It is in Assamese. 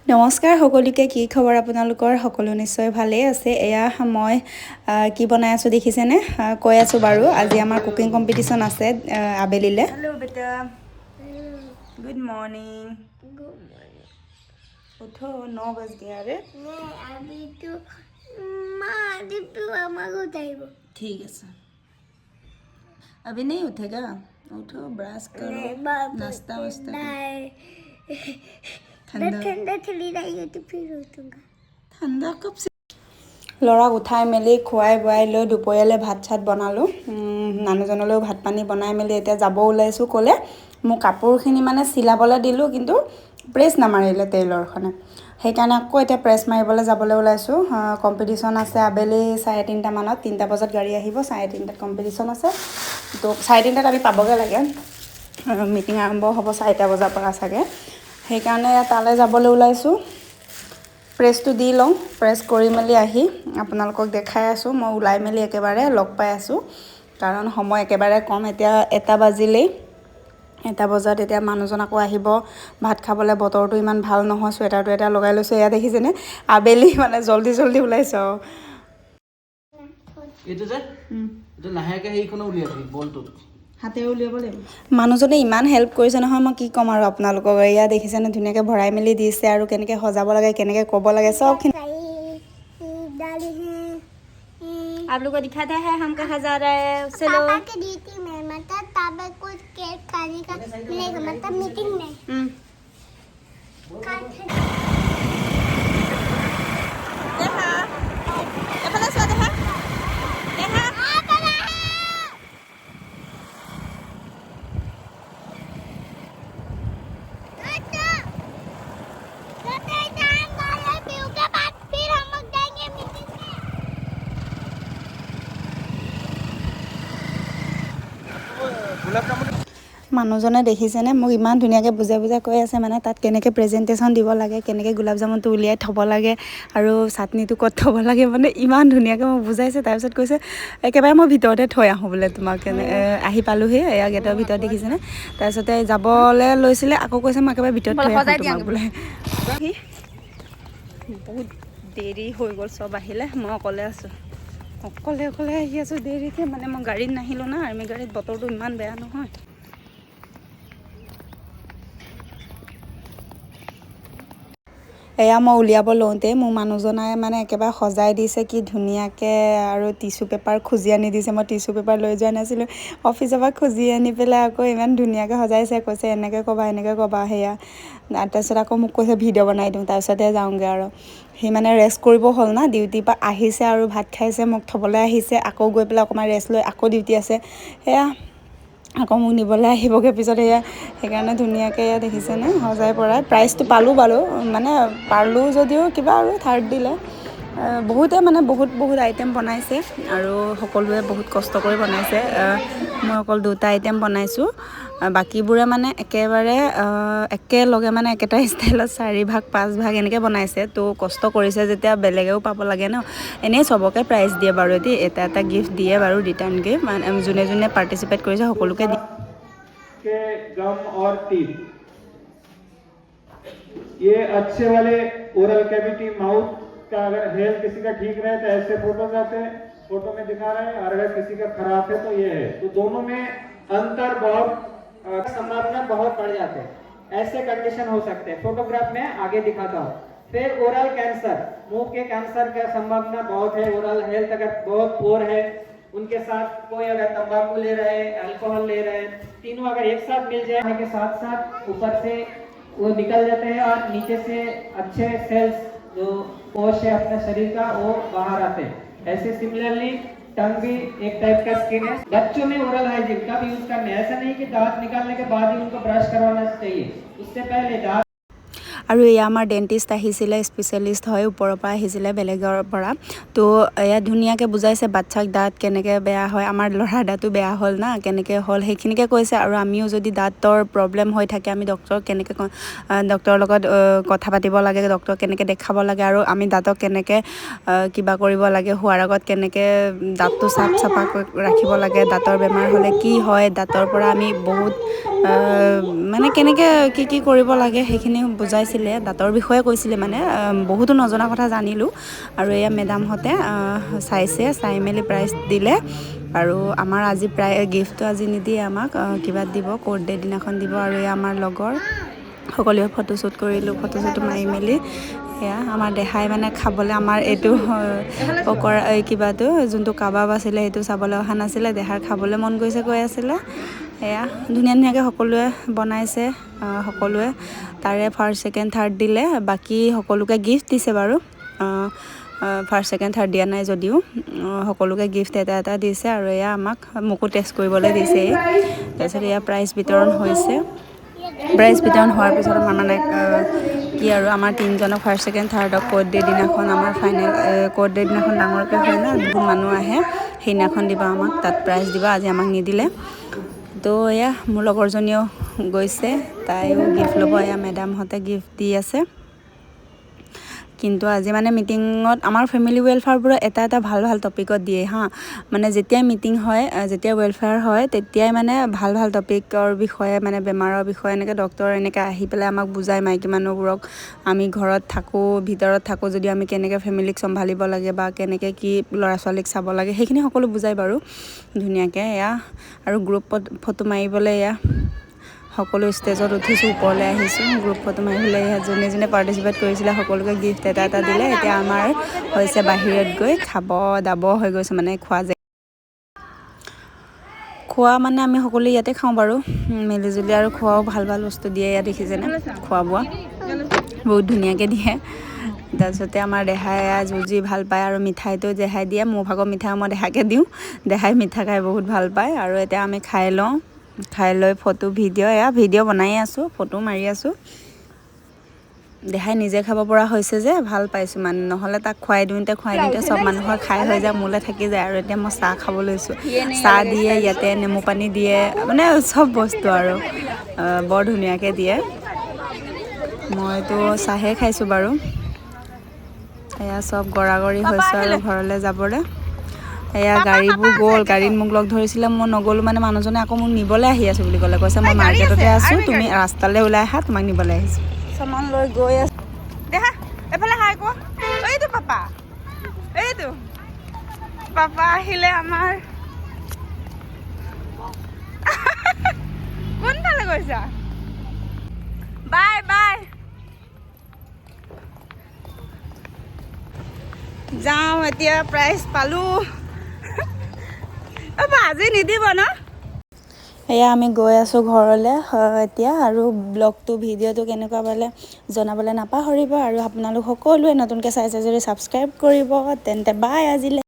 নমস্কাৰ সকলোকে। কি খবৰ আপোনালোকৰ? সকলো নিশ্চয় ভালেই আছে। এয়া মই কি বনাই আছোঁ দেখিছেনে? কৈ আছোঁ বাৰু, আজি আমাৰ কুকিং কম্পিটিশ্যন আছে আবেলিলে। হেল্ল' বেটা, গুড মৰ্ণিং। उठो, 9 बज गया रे। नहीं, अभी तो माँ तो আমাকে উঠাইব। ठीक है, अभी नहीं उठेगा। उठो, ब्रश करो, नाश्ता वास्ता करो। नहीं। ठंडा। ठंडा चली जाएगी तो फिर उठूंगा। ঠাণ্ডা कब से? ল'ৰাক উঠাই মেলি খুৱাই বোৱাই লৈ দুপৰীয়ালৈ ভাত চাত বনালোঁ। মানুহজনলৈও ভাত পানী বনাই মেলি এতিয়া যাব ওলাইছোঁ। ক'লে মোৰ কাপোৰখিনি মানে চিলাবলৈ দিলোঁ, কিন্তু প্ৰেছ নামাৰিলে টেইলৰখনে। সেইকাৰণে আকৌ এতিয়া প্ৰেছ মাৰিবলৈ যাবলৈ ওলাইছোঁ। কম্পিটিশ্যন আছে আবেলি 3:30মানত। 3টা বজাত গাড়ী আহিব, 3:30ত কম্পিটিশ্যন আছে। তো 3:30ত আমি পাবগৈ লাগে। মিটিং আৰম্ভ হ'ব 4টা বজাৰ পৰা চাগে। সেইকাৰণে তালৈ যাবলৈ ওলাইছোঁ। প্ৰেছটো দি লওঁ। প্ৰেছ কৰি মেলি আহি আপোনালোকক দেখাই আছোঁ। মই ওলাই মেলি একেবাৰে লগ পাই আছোঁ, কাৰণ সময় একেবাৰে কম। এতিয়া 1টা বাজিলেই। 1টা বজাত এতিয়া মানুহজন আকৌ আহিব ভাত খাবলৈ। বতৰটো ইমান ভাল নহয়, চুৱেটাৰ টুৱেটাৰ লগাই লৈছোঁ। এয়া দেখিছেনে, আবেলি মানে জল্দি জল্দি ওলাইছোঁ আৰু। এইটো যে এইটো লাহেকে সেইখনো উলিয়াবি বলটোত। হাতেৰে উলিয়াব লাগিব। মানুহজনে ইমান হেল্প কৰিছে নহয়, মই কি ক'ম আৰু আপোনালোকক। এয়া দেখিছেনে, ধুনীয়াকৈ ভৰাই মেলি দিছে আৰু কেনেকৈ সজাব লাগে, কেনেকৈ ক'ব লাগে, চবখিনি। डाली है। आप लोग को दिखाता है हम कहाँ जा रहे हैं। चलो। पापा के दी थी मैं, मतलब पापा को केक खाने का मिलेगा, मतलब मीटिंग में खा- এফালে চোৱা, দেখা দেখা। फिर हम लोग जाएंगे मीटिंग में। মানুহজনে দেখিছেনে, মোক ইমান ধুনীয়াকৈ বুজাই বুজাই কৈ আছে, মানে তাত কেনেকৈ প্ৰেজেণ্টেশ্যন দিব লাগে, কেনেকৈ গোলাপ জামুনটো উলিয়াই থ'ব লাগে আৰু চাটনিটো ক'ত থ'ব লাগে, মানে ইমান ধুনীয়াকৈ মোক বুজাইছে। তাৰপিছত কৈছে, একেবাৰে মই ভিতৰতে থৈ আহোঁ বোলে তোমাক। আহি পালোহি, এয়া গেটৰ ভিতৰত দেখিছেনে। তাৰপিছতে যাবলৈ লৈছিলে, আকৌ কৈছে মই একেবাৰে ভিতৰত থৈ আহোঁ তোমাক বোলে। বহুত দেৰি হৈ গ'ল, চব আহিলে, মই অকলে আছোঁ। অকলে অকলে আহি আছোঁ দেৰিকৈ, মানে মই গাড়ীত নাহিলোঁ না, আৰ্মি গাড়ীত। বতৰটো ইমান বেয়া নহয়। এয়া মই উলিয়াব লওঁতে মোৰ মানুহজনে মানে একেবাৰে সজাই দিছে কি ধুনীয়াকৈ আৰু টিচু পেপাৰ খুজি আনি দিছে। মই টিচু পেপাৰ লৈ যোৱা নাছিলোঁ। অফিচৰ পৰা খুজি আনি পেলাই আকৌ ইমান ধুনীয়াকৈ সজাইছে। কৈছে, এনেকৈ ক'বা, এনেকৈ ক'বা। সেয়া তাৰপিছত আকৌ মোক কৈছে ভিডিঅ' বনাই দিওঁ, তাৰপিছতহে যাওঁগৈ। আৰু সি মানে ৰেষ্ট কৰিব হ'ল না, ডিউটিৰ পৰা আহিছে আৰু ভাত খাইছে, মোক থ'বলৈ আহিছে। আকৌ গৈ পেলাই অকণমান ৰেষ্ট লৈ আকৌ ডিউটি আছে। সেয়া আকৌ মোক নিবলৈ আহিবগৈ পিছত। সেয়া সেইকাৰণে ধুনীয়াকৈ এয়া দেখিছেনে, সজাই পৰাই। প্ৰাইজটো পালোঁ বাৰু, মানে পালোঁ যদিও কিবা আৰু থাৰ্ড দিলে। বহুতে মানে বহুত বহুত আইটেম বনাইছে আৰু সকলোৱে বহুত কষ্ট কৰি বনাইছে। মই অকল দুটা আইটেম বনাইছোঁ। বাকীবোৰে মানে একেবাৰে একেলগে মানে একেটা ষ্টাইলত চাৰি ভাগ, পাঁচ ভাগ এনেকৈ বনাইছে। তো কষ্ট কৰিছে যেতিয়া বেলেগেও পাব লাগে ন। এনেই চবকে প্ৰাইজ দিয়ে বাৰু দেই, এটা এটা গিফ্ট দিয়ে বাৰু, ৰিটাৰ্ণ গিফ্ট। মানে যোনে যোনে পাৰ্টিচিপেট কৰিছে সকলোকে দিয়ে। के गम और टीथ, ये अच्छे वाले ओरल कैविटी, माउथ का अगर हेल्थ किसी का ठीक रहे तो ऐसे फोटोज आते हैं, फोटो में दिखा रहे हैं और अगर किसी का खराब है तो ये है। तो दोनों में अंतर बहुत संभावना बहुत बढ़ जाते हैं। ऐसे कंडीशन हो सकते हैं, फोटोग्राफ में आगे दिखाता हूँ। फिर ओरल कैंसर, मुंह के कैंसर का संभावना बहुत है। ओरल हेल्थ अगर बहुत पुअर है, उनके साथ कोई अगर तंबाकू ले रहे हैं, अल्कोहल ले रहे हैं, तीनों अगर एक साथ मिल जाए के साथ साथ ऊपर से वो निकल जाते हैं और नीचे से अच्छे सेल्स, जो कोश है अपने शरीर का, वो बाहर आते हैं। ऐसे सिमिलरली टंग भी एक टाइप का स्किन है। बच्चों में ओरल हाइजीन कब यूज करने हैं? ऐसा नहीं कि दांत निकालने के बाद ही उनको ब्रश करवाना चाहिए, उससे पहले दांत আৰু এয়া আমাৰ ডেণ্টিষ্ট আহিছিলে, স্পেচিয়েলিষ্ট হয়, ওপৰৰ পৰা আহিছিলে বেলেগৰ পৰা। তো এয়া ধুনীয়াকৈ বুজাইছে বাচ্ছাক দাঁত কেনেকৈ বেয়া হয়। আমাৰ ল'ৰাৰ দাঁতো বেয়া হ'ল না, কেনেকৈ হ'ল সেইখিনিকে কৈছে। আৰু আমিও যদি দাঁতৰ প্ৰব্লেম হৈ থাকে, আমি ডক্টৰক কেনেকৈ ডক্টৰৰ লগত কথা পাতিব লাগে, ডক্টৰক কেনেকৈ দেখাব লাগে আৰু আমি দাঁতক কেনেকৈ কিবা কৰিব লাগে, শোৱাৰ আগত কেনেকৈ দাঁতটো চাফ চাফাকৈ ৰাখিব লাগে, দাঁতৰ বেমাৰ হ'লে কি হয়, দাঁতৰ পৰা আমি বহুত মানে কেনেকৈ কি কি কৰিব লাগে, সেইখিনি বুজাইছে। কৈছিলে, দাঁতৰ বিষয়ে কৈছিলে, মানে বহুতো নজনা কথা জানিলোঁ। আৰু এয়া মেডামহঁতে চাইছে, চাই মেলি প্ৰাইজ দিলে। আৰু আমাৰ আজি প্ৰায় গিফ্টটো আজি নিদিয়ে আমাক, কিবা দিব, কোৰ্ট ডে দিনাখন দিব। আৰু এয়া আমাৰ লগৰ সকলোৱে ফটোশ্বুট কৰিলোঁ, ফটোশ্বুট মাৰি মেলি। এয়া আমাৰ দেহাই মানে খাবলৈ আমাৰ এইটো পকৰা, এই কিবাটো যোনটো কাবাব আছিলে সেইটো চাবলৈ অহা নাছিলে, দেহাৰ খাবলৈ মন গৈছে কৈ আছিলে। এয়া ধুনীয়া ধুনীয়াকৈ সকলোৱে বনাইছে, সকলোৱে তাৰে ফাৰ্ষ্ট, ছেকেণ্ড, থাৰ্ড দিলে। বাকী সকলোকে গিফ্ট দিছে বাৰু, ফাৰ্ষ্ট, ছেকেণ্ড, থাৰ্ড দিয়া নাই যদিও সকলোকে গিফ্ট এটা এটা দিছে। আৰু এয়া আমাক, মোকো টেষ্ট কৰিবলৈ দিছে। তাৰপিছত এয়া প্ৰাইজ বিতৰণ হৈছে। প্ৰাইজ বিতৰণ হোৱাৰ পিছত আমাৰ মানে কি আৰু, আমাৰ তিনিজনক ফাৰ্ষ্ট, ছেকেণ্ড, থাৰ্ডক কোৰ্ট ডে দিনাখন, আমাৰ ফাইনেল কোৰ্ট ডে দিনাখন ডাঙৰকৈ হয় ন, বহুত মানুহ আহে, সেইদিনাখন দিব আমাক, তাত প্ৰাইজ দিব, আজি আমাক নিদিলে। তো এয়া মোৰ লগৰজনীও গৈছে, তাইও গিফ্ট ল'ব। এয়া মেডামহঁতে গিফ্ট দি আছে। কিন্তু আজি মানে মিটিঙত আমাৰ ফেমিলি ৱেলফেয়াৰবোৰৰ এটা এটা ভাল ভাল টপিকত দিয়ে হা, মানে যেতিয়াই মিটিং হয়, যেতিয়া ৱেলফেয়াৰ হয়, তেতিয়াই মানে ভাল ভাল টপিকৰ বিষয়ে, মানে বেমাৰৰ বিষয়ে এনেকৈ ডক্টৰ এনেকৈ আহি পেলাই আমাক বুজায় মাইকী মানুহবোৰক। আমি ঘৰত থাকোঁ, ভিতৰত থাকোঁ যদি আমি কেনেকৈ ফেমিলিক চম্ভালিব লাগে বা কেনেকৈ কি ল'ৰা ছোৱালীক চাব লাগে, সেইখিনি সকলো বুজায় বাৰু ধুনীয়াকৈ। এয়া আৰু গ্ৰুপ ফটো মাৰিবলৈ এয়া সকলো ষ্টেজত উঠিছোঁ, ওপৰলৈ আহিছোঁ গ্ৰুপ ফটো মাৰিবলৈ। এয়া যোনে যোনে পাৰ্টিচিপেট কৰিছিলে সকলোকে গিফ্ট এটা এটা দিলে। এতিয়া আমাৰ হৈছে বাহিৰত গৈ খাব দাব হৈ গৈছে, মানে খোৱা যায় খোৱা, মানে আমি সকলোৱে ইয়াতে খাওঁ বাৰু মিলিজুলি। আৰু খোৱাও ভাল ভাল বস্তু দিয়ে ইয়াত, দেখিছেনে, খোৱা বোৱা বহুত ধুনীয়াকৈ দিয়ে। তাৰপিছতে আমাৰ দেহাই যুঁজি ভাল পায় আৰু মিঠাইটো দেহাই দিয়ে, মোৰ ভাগৰ মিঠাই মই দেহাকে দিওঁ, দেহাই মিঠা খাই বহুত ভাল পায়। আৰু এতিয়া আমি খাই লওঁ, খাই লৈ ফটো ভিডিঅ', এয়া ভিডিঅ' বনায়ে আছোঁ, ফটো মাৰি আছোঁ। দেহাই নিজে খাব পৰা হৈছে যে ভাল পাইছোঁ মানে, নহ'লে তাক খুৱাই দিওঁতে খুৱাই দিওঁতে চব মানুহৰ খাই হৈ যায়, মোলৈ থাকি যায়। আৰু এতিয়া মই চাহ খাব লৈছোঁ, চাহ দিয়ে ইয়াতে, নেমু পানী দিয়ে, মানে চব বস্তু আৰু বৰ ধুনীয়াকৈ দিয়ে। মইতো চাহে খাইছোঁ বাৰু। এয়া চব গৰাগৰি হৈছে আৰু ঘৰলৈ যাবলৈ। এয়া গাড়ীবোৰ গ'ল, গাড়ীত মোক লগ ধৰিছিলে, মই নগ'লোঁ, মানে মানুহজনে আকৌ মোক নিবলৈ আহি আছোঁ বুলি ক'লে, কৈছে মই মাৰ্কেটতে আছোঁ, তুমি ৰাস্তালৈ ওলাই আহা, তোমাক নিবলৈ আহিছোঁ। চামান লৈ গৈ আছোঁ। দেখা, এফালে হাই কোৱা। এইটো পাপা, এইটো পাপা আহিলে আমাৰ। কোনফালে গৈছা? Bye bye. যাওঁ এতিয়া, প্ৰাইজ পালোঁ। আজি নিদিব ন? এয়া আমি গৈ আছোঁ ঘৰলৈ এতিয়া। আৰু ব্লগটো, ভিডিঅ'টো কেনেকুৱা পালে জনাবলৈ নাপাহৰিব। আৰু আপোনালোক সকলোৱে নতুনকৈ চাইছে যদি ছাবস্ক্ৰাইব কৰিব। তেন্তে বাই আজিলৈ।